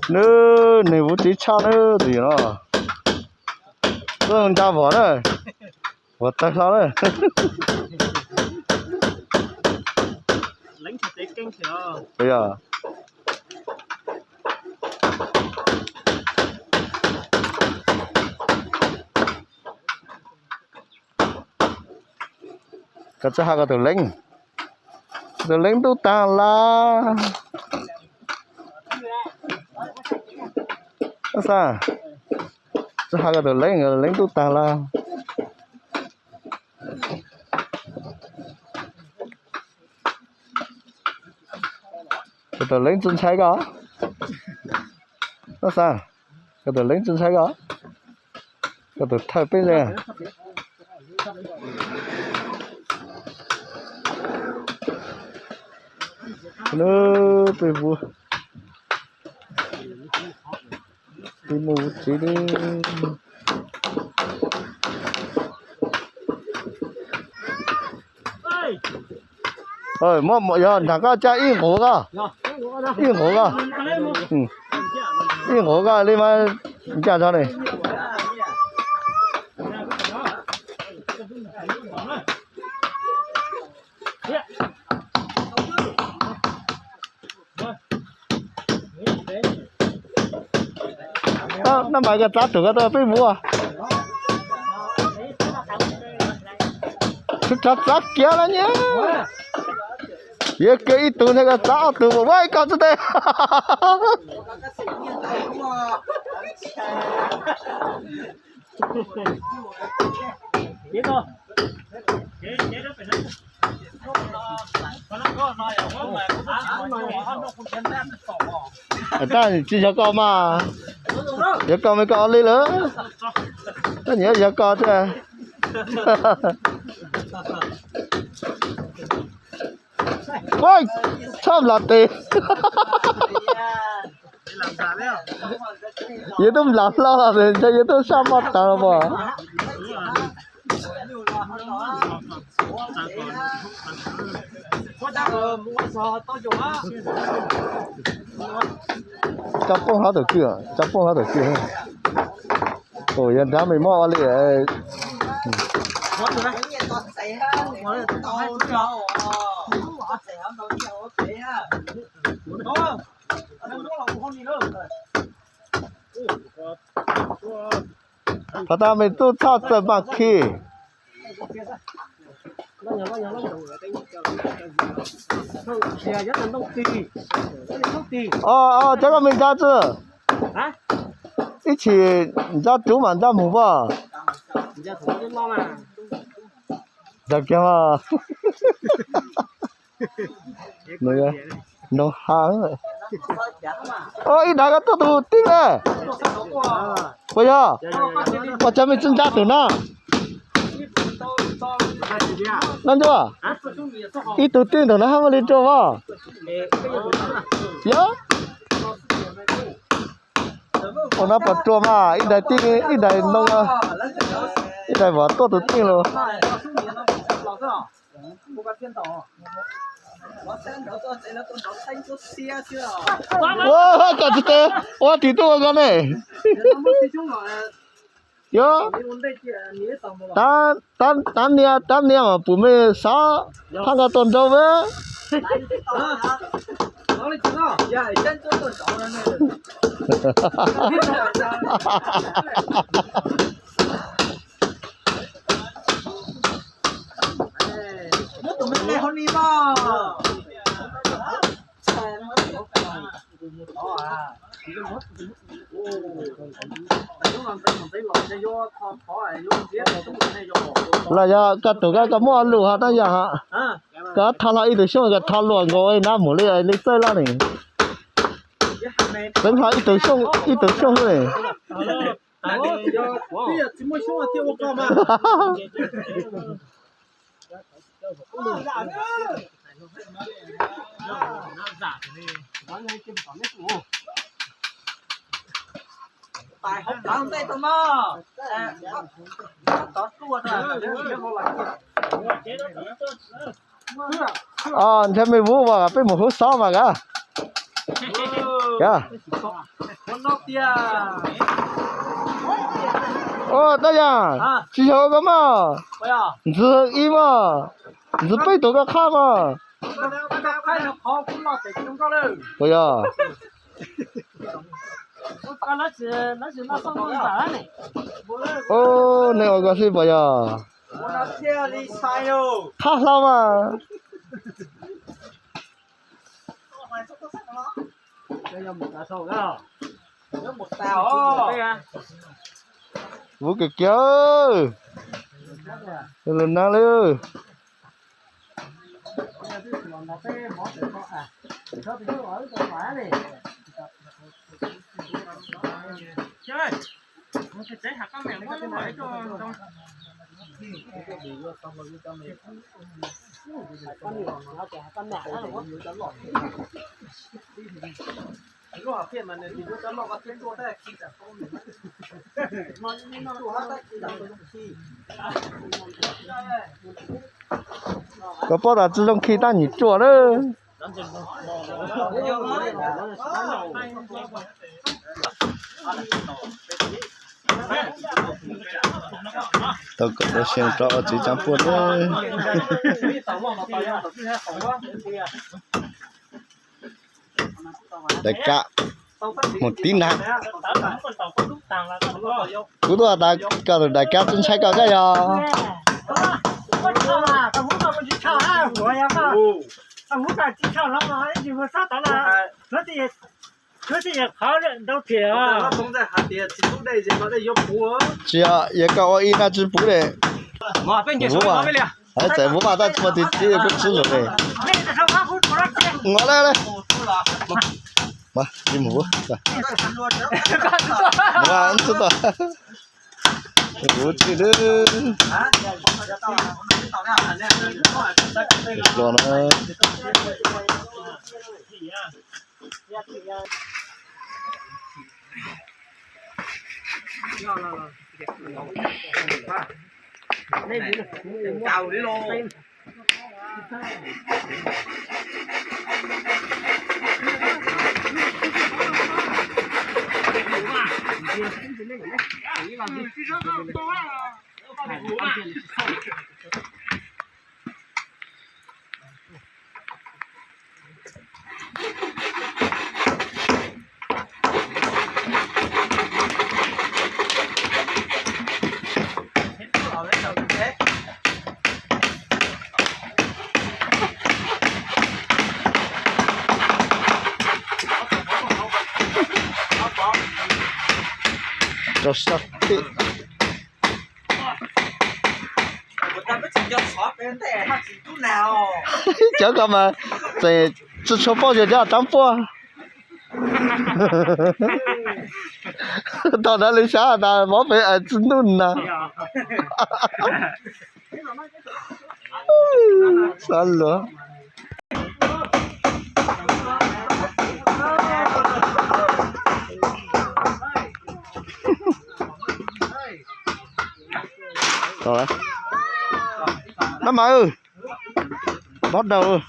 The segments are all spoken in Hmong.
Nws, nws vus txiv tshaj na tus yawg no. Tuaj nca vos na, vos tawg hlo na. Koj txhob has koj tus leeb, tus leeb ntuj tag lawm. Xav, txhob has koj tus leeb, leeb ntuj tag lawm. Koj tus leeb tsis ntshai koj, xav, koj tus leeb tsis ntshai koj, koj tus thawj peb li. Peb vus, peb mus vus txiv li. Muab, yog nrog koj caj ib nqus koj, ib nqus koj, ib nqus koj li mas ncaj tso ne. Naj mas koj txav tug koj tuaj peb mus. Txav kiag los nyab. Yuav kiag ib tug ntag koj txav ob tug mus ua ib koj txuj tes. Tab tsis yog koj mas, yog koj mas koj ua li lawm. Tab nyiam yog koj thiab. Ua, txhob nplas tes. Yus twb nplas hlo los ntshe yus twb sab mob tawv los mas. Tso poob hlob tawm kwj, tso poob hlob tawm kwj. Yog nrab me mob ua li. Thov tau me tub txhob txawj maj khi. Os, cov koj me nrab txwj, ib chim nrab rub mas nrab mus pob. Nrab kiag mas. Noo ha. Ib daim koj tuaj tus tij ne. Puas yog? Ua cas me tsis nrab tus na? Noj ncuaj, ib tug tij ntawm no hab muaj li rua as. Yog. Ua no puas rua mas ib daim tij ib daim noo, ib daim vov tuaj tus tij lawm. Ua, koj tsis tes ua tim tuaj ua ko ne. Yog, tab niam, tab niam mas pum me xav phaj nqa tuaj nrau me. Los yog koj tus koj, koj muaj lus ho tab yog ho. Koj thau hlo ib tug xyooj koj thau luam nkaus nab mus li li txawj loj ne. Txeev hlo ib tug xyooj, ib tug xyooj ne. Ntshe me vub vas peb mus hub xob mas kab. Ua dab yog tsis yog ua koj maj, ntxwv ib maj, ntxwv peb tug koj qhab maj. Puas yog? Ua, nej ua koj xwb puas yog? Qhab hlau mas. Vuv kiag kiag, lug nag lawm. Koj paub tas tsi zoo khi tab nyim ruam lawm. Tau kom tau xyoo rov ua txiv tsav puag lawm. Daim kav mus tib nag. Kuv tuaj tas koj tus daim kav tsis ntshai koj kab yog. Tsis yog, yog koj ua ib naj tsis puv li. Txawm vuv mas tab tsis muaj tus tib kub txwb lawm li. Ua li, mus, mus txwb tau. Kuv tsis dwb. Hluas no. Rau sab tim. Cov ko mas tseem tsis tshua paub yog cov rab puaj. Thaum ntawd li xav tas mov pem tsis ntuj nag. Xav luag. Nab mas, bob đầu.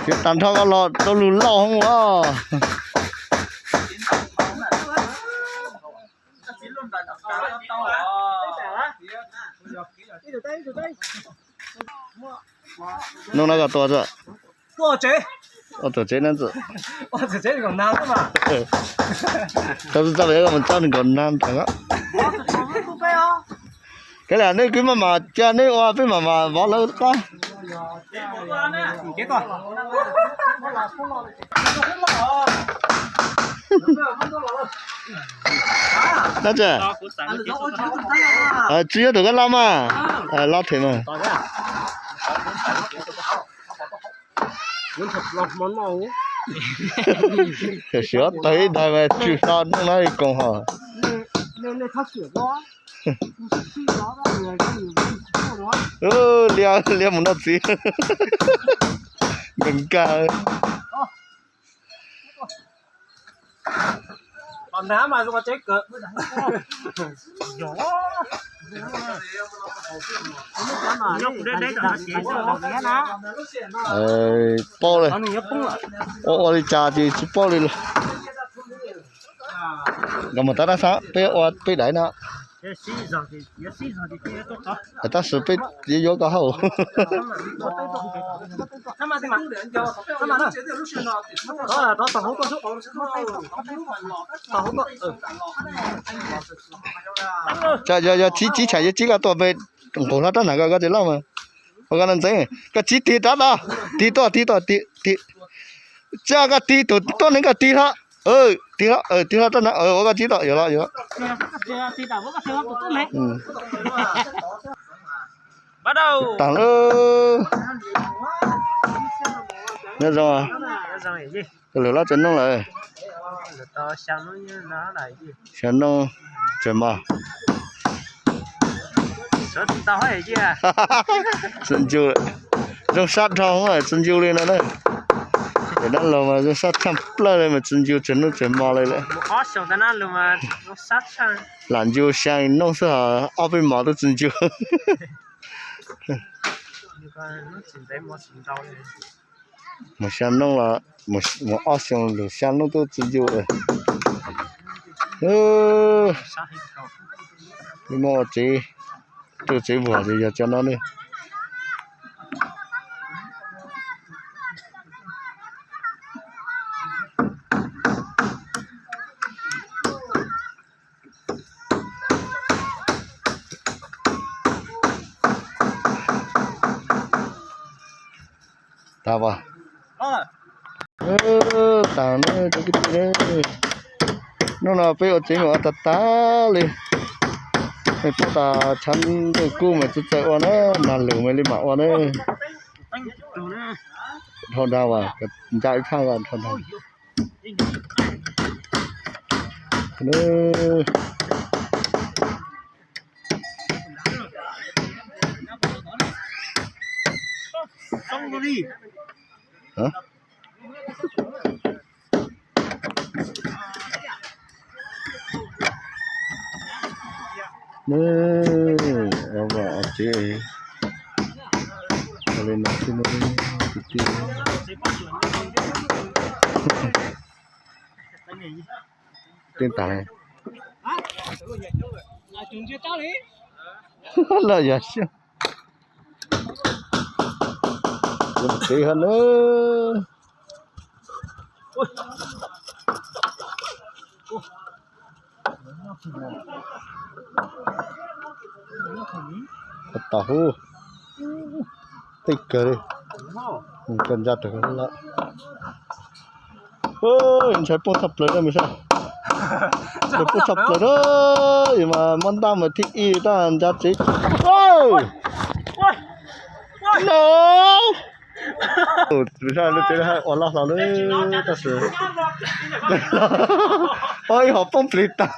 Yuav tag nrho koj los rau lug lauj hoob os. Nub no koj tua, tua tsev na, tau txaj yog koj mus txaj nws nkaum nag ntag. Kav liam, nej kuj maj mam cia nej ua, peb mam mam vov lawv qab. Dab tsi? Tsis yog tus koj laj mas, laj them mas. Siv ob tawg ib daig mas tsw hlo noj na li koos hos. Liab liab mus noj txiv. Nkag nkag. Pauj li. Ua ua li cas ces tsis pauj li los. Nkawd mus tab dab sab peb ua peb daim na. Tab sis peb yuav yuav koj hauj. Yog yog tsib tsib tsam yog tsib koj tuaj pem nqus hlo rab nag koj tsis loj mas. Ua koj no ntxeev, koj tsib tig rab tod, tig tuaj tig tuaj tig. Tsa koj tig tus tuab neeg koj tig hlo. Tig hlo, tig hlo rab nag ua koj tsib tod yuav los yuav. Taag lawm. Nyob zoo. Lwm lab tsev nooj lawm. Xya nooj tsev mos. Txi ncu, zoo sab dhau, txi ncu li no na. Cov dab laug mas zoo sab tshaj plawg li mas txi ncu tsev nooj tsev mos li lawm. Lam ncu xya nooj xwb hos ob peb mos tub txi ncu. Mus xya nooj los, mus ob xyoo lug xya nooj tub txi ncu. Muaj tsev, tus tsev vuag ces yog cov no ne. Tag as. Taag na cov kwv tij, hnub no peb ua tsev mas ua tag tag li. Mej paub tas tshav ntuj kub mas txawj txawj ua na, nag lug mas li mam ua na. Dhau ntag as, nca ib phaj as, dhau ntag. Neb, ua tsev li no xwb, kwv tij. Teeb tag los yog xyoob. Yuav mus tsev hab na. Tau hub, tej kawg li, koj ntsa rau lawm. Ntshai poob tshaj plaws na mas sab. Ntshai poob tshaj plaws na, mas muab ntaj mas thib ib tab ntsa tsev. No, lub tsev ua loj hlo lawm tab sis, o, ib hom poob plig tag.